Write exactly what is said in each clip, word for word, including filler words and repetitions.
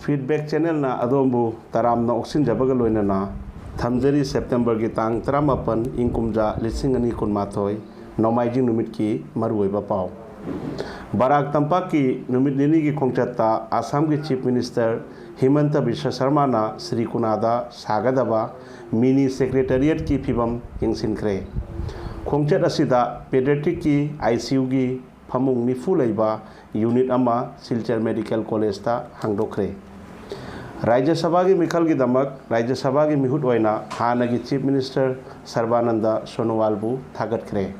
Feedback Channelꯅ ꯑꯗꯣꯝꯕꯨ ꯇꯔꯥꯝꯅ ꯑꯣꯛꯁꯤꯟꯖꯕꯒ ꯂꯣꯏꯅꯅ ꯊꯝꯖꯔꯤ꯫ ꯁꯦꯞꯇꯦꯝꯕꯔꯒꯤ ꯇꯥꯡ ꯇꯔꯥꯃꯥꯄꯟ, ꯏꯪ ꯀꯨꯝꯖꯥ ꯂꯤꯁꯤꯡ ꯑꯅꯤ ꯀꯨꯟꯃꯥꯊꯣꯏ, ꯅꯣꯡꯃꯥꯏꯖꯤꯡ ꯅꯨꯃꯤꯠꯀꯤ ꯃꯔꯨꯑꯣꯏꯕ ꯄꯥꯎ꯫ ꯕꯔꯥꯛ ꯇꯝꯄꯥꯛꯀꯤ ꯅꯨꯃꯤꯠ ꯅꯤꯅꯤꯒꯤ ꯈꯣꯡꯆꯠꯇ ꯑꯁꯥꯝꯒꯤ Chief Minister ꯍꯤꯃꯟꯇ Visva ꯁꯔꯃꯥꯅ Shri ꯀꯨꯅꯥꯗ ꯁꯥꯒꯗꯕ Mini Secretariatꯀꯤ ꯐꯤꯕꯝ ꯌꯦꯡꯁꯤꯟꯈ꯭ꯔꯦ꯫ ꯈꯣꯡꯆꯠ ꯑꯁꯤꯗ Pediatricꯀꯤ ICUꯒꯤ ꯐꯃꯨꯡ ꯅꯤꯐꯨ ꯂꯩꯕ unit ꯑꯃ ꯁꯤꯜꯆꯔ Medical Collegeꯇ ꯍꯥꯡꯗꯣꯛꯈ꯭ꯔꯦ꯫ ꯔꯥꯖ꯭ꯌ ꯁꯚꯥꯒꯤ ꯃꯤꯈꯜꯒꯤꯗꯃꯛ ꯔꯥꯖ꯭ꯌ ꯁꯚꯥꯒꯤ ꯃꯤꯍꯨꯠ ꯑꯣꯏꯅ ꯍꯥꯟꯅꯒꯤ Chief Minister ꯁꯔꯕꯥꯅꯟꯗ ꯁꯣꯅꯣꯋꯥꯜꯕꯨ ꯊꯥꯒꯠꯈ꯭ꯔꯦ꯫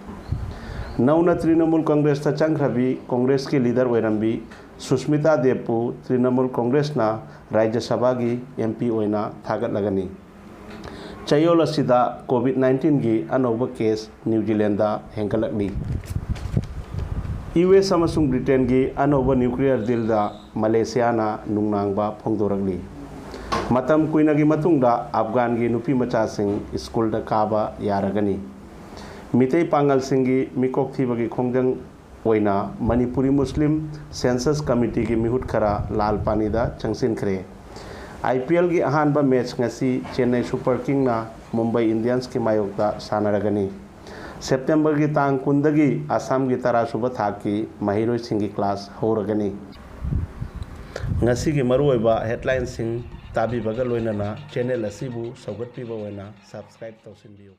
ꯅꯧꯅ ꯇ꯭ꯔꯤꯅꯃꯨꯜ ꯀꯪꯒ꯭ꯔꯦꯁꯇ ꯆꯪꯈ꯭ꯔꯕꯤ ꯀꯪꯒ꯭ꯔꯦꯁꯀꯤ leader ꯑꯣꯏꯔꯝꯕꯤ ꯁꯨꯁꯃꯤꯇꯥ ꯗꯦꯕꯄꯨ ꯇ꯭ꯔꯤꯅꯃꯨꯜ ꯀꯪꯒ꯭ꯔꯦꯁꯅ ꯔꯥꯖ꯭ꯌ ꯁꯚꯥꯒꯤ MP ꯑꯣꯏꯅ ꯊꯥꯒꯠꯂꯒꯅꯤ꯫ ꯆꯌꯣꯜ ꯑꯁꯤꯗ COVID nineteenꯒꯤ ꯑꯅꯧꯕ case ꯅ꯭ꯌꯨ ꯖꯤꯂꯦꯟꯗ ꯍꯦꯟꯒꯠꯂꯛꯂꯤ꯫ US ꯑꯃꯁꯨꯡ ꯕ꯭ꯔꯤꯇꯦꯟꯒꯤ ꯑꯅꯧꯕ nuclear dealꯗ ꯃꯂꯦꯁꯤꯌꯥꯅ ꯅꯨꯡꯅꯥꯡꯕ ꯐꯣꯡꯗꯣꯔꯛꯂꯤ꯫ ꯃꯇꯝ ꯀꯨꯏꯅꯒꯤ ꯃꯇꯨꯡꯗ ꯑꯐꯒꯥꯟꯒꯤ ꯅꯨꯄꯤ ꯃꯆꯥꯁꯤꯡ ꯁ꯭ꯀꯨꯜꯗ ꯀꯥꯕ ꯌꯥꯔꯒꯅꯤ꯫ ꯃꯤꯇꯩ ꯄꯥꯉꯜꯁꯤꯡꯒꯤ ꯃꯤꯀꯣꯛ ꯊꯤꯕꯒꯤ ꯈꯣꯡꯖꯪ ꯑꯣꯏꯅ ꯃꯅꯤꯄꯨꯔꯤ ꯃꯨꯁꯂꯤꯝ Census Committeeꯒꯤ ꯃꯤꯍꯨꯠ ꯈꯔ ꯂꯥꯜ ꯄꯥꯅꯤꯗ ꯆꯪꯁꯤꯟꯈ꯭ꯔꯦ꯫ IPLꯒꯤ ꯑꯍꯥꯟꯕ match ꯉꯁꯤ ꯆꯦꯟꯅꯥꯏ Super Kingꯅ ꯃꯨꯝꯕꯥꯏ ꯏꯟꯗꯤꯌꯟꯁꯀꯤ ꯃꯥꯌꯣꯛꯇ ꯁꯥꯟꯅꯔꯒꯅꯤ꯫ ꯁꯦꯞꯇꯦꯝꯕꯔꯒꯤ ꯇꯥꯡ ꯀꯨꯟꯗꯒꯤ ꯑꯁꯥꯝꯒꯤ ꯇꯔꯥꯁꯨꯕ ꯊꯥꯛꯀꯤ ꯃꯍꯩꯔꯣꯏꯁꯤꯡꯒꯤ class ꯍꯧꯔꯒꯅꯤ꯫ ꯉꯁꯤꯒꯤ ꯃꯔꯨꯑꯣꯏꯕ headlineꯁꯤꯡ ꯇꯥꯕꯤꯕꯒ ꯂꯣꯏꯅꯅ channel ꯑꯁꯤꯕꯨ ꯁꯧꯒꯠꯄꯤꯕ ꯑꯣꯏꯅ subscribe ꯇꯧꯁꯤꯟꯕꯤꯌꯨ꯫